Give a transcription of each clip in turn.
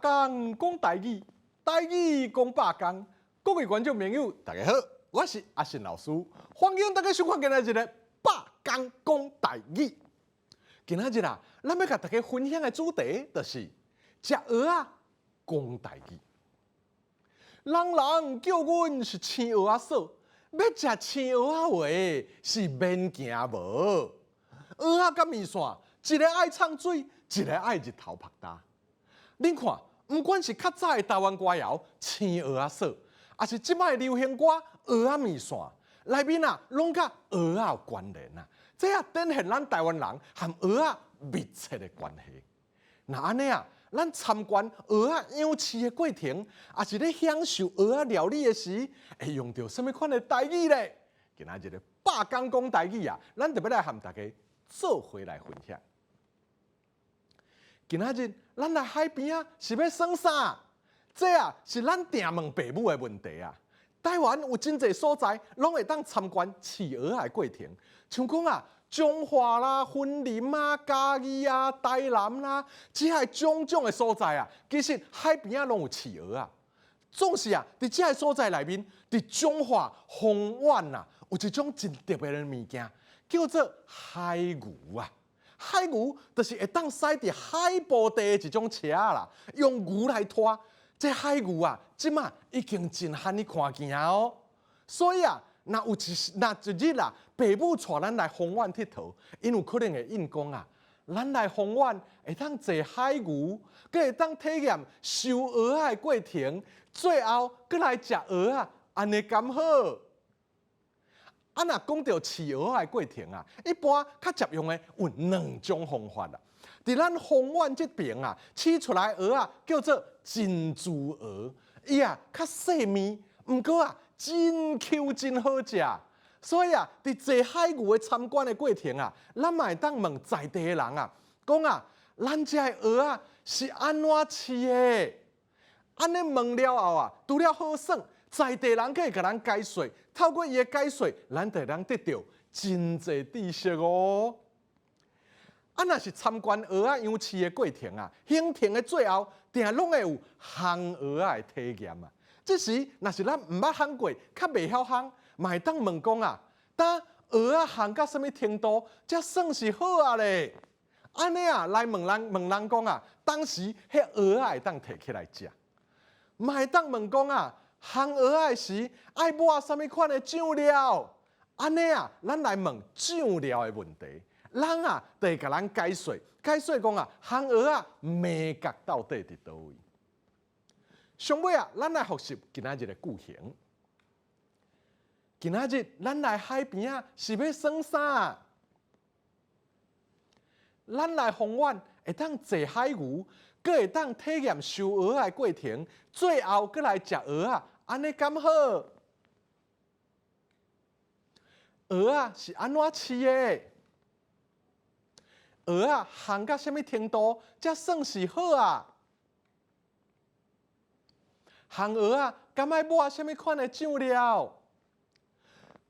工講台語，台語講百工。各位觀眾朋友，大家好，我是阿信老師，歡迎大家收看今仔日的百工講台語。今仔日啊，咱欲共大家分享的主題就是食蚵仔講台語。人人叫阮是青蚵仔嫂，欲食青蚵仔話是免驚無。蚵仔佮麵線，一个愛藏水，一个愛日頭曝焦。恁看，毋管是較早的台灣歌謠《青蚵仔嫂》，抑是這擺的流行歌《蚵仔麵線》，內面啊，攏佮蚵仔有關聯啊。這也展現咱台灣人和蚵仔密切的關係。若按呢啊，咱參觀蚵仔養飼的過程，抑是咧享受蚵仔料理的時，會用著啥物款的台語咧？今仔日的百工講台語啊，咱就欲來和大家做伙來分享。今仔日咱來海邊仔是欲耍啥？這啊是咱定問爸母的問題啊。台灣有真濟所在，攏會當參觀飼蚵仔的過程，像講啊，彰化啦、雲林啊、嘉義啊、台南啦，這些種種的所在啊，其實海邊仔攏有飼蚵仔。總是啊，佇這个所在內面，佇彰化豐原啊，有一種真特別的物件，叫做海牛啊。海牛就是會當駛佇海埔地的一種車啦，用牛來拖。這海牛啊，這馬已經真罕你看見哦。所以啊，若一日啊，爸母帶咱來豐原𨑨迌，𪜶有可能會應講啊，咱來豐原會當坐海牛，閣會當體驗收蚵仔的過程，最後閣來食蚵仔，按呢敢好？啊，若講著飼蚵仔的過程啊，一般較常用的有兩種方法啦。佇咱豐原這爿啊，飼出來蚵仔叫做珍珠蚵，伊啊較細膩，毋過啊真 Q 真好食。所以啊，佇坐海牛的參觀的過程啊，咱嘛會當問在地的人啊，講啊，咱遮的蚵仔是按怎飼的？按呢問了後啊，除了好耍，在地人閣會共咱解說，透過伊的解說，咱就會當得著真濟知識哦。啊，若是參觀蚵仔養飼的過程啊，行程的最後，定攏會有烘蚵仔的體驗啊。這時，若是咱毋捌烘過，較袂曉烘，嘛會當問講啊，當蚵仔烘到啥物程度，才算是好啊咧？按呢啊，來問人問人講啊，當時彼蚵仔會當提起來食，嘛會當問講啊，烘蚵仔的時愛抹啥物款的醬料？按呢啊，咱來問醬料的問題。人啊，就會共咱解說，解說講啊，烘蚵仔眉角到底佇佗位？上尾啊，咱來複習今仔日的句型。今仔日咱來海邊仔是欲耍啥？咱來豐原會當坐海牛，閣會當體驗收蚵仔的過程，最後閣來食蚵仔，按呢敢好？蚵仔是按怎飼的？蚵仔烘到啥物程度才算是好啊？烘蚵仔敢愛抹啥物款的醬料？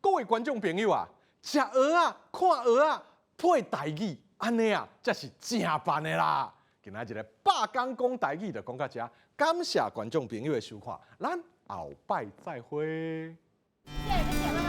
各位觀眾朋友啊，食蚵仔、看蚵仔配台語，按呢啊，才是正範的啦！今仔日的百工講台語就講到遮，感謝觀眾朋友的收看，咱後擺再會。謝謝。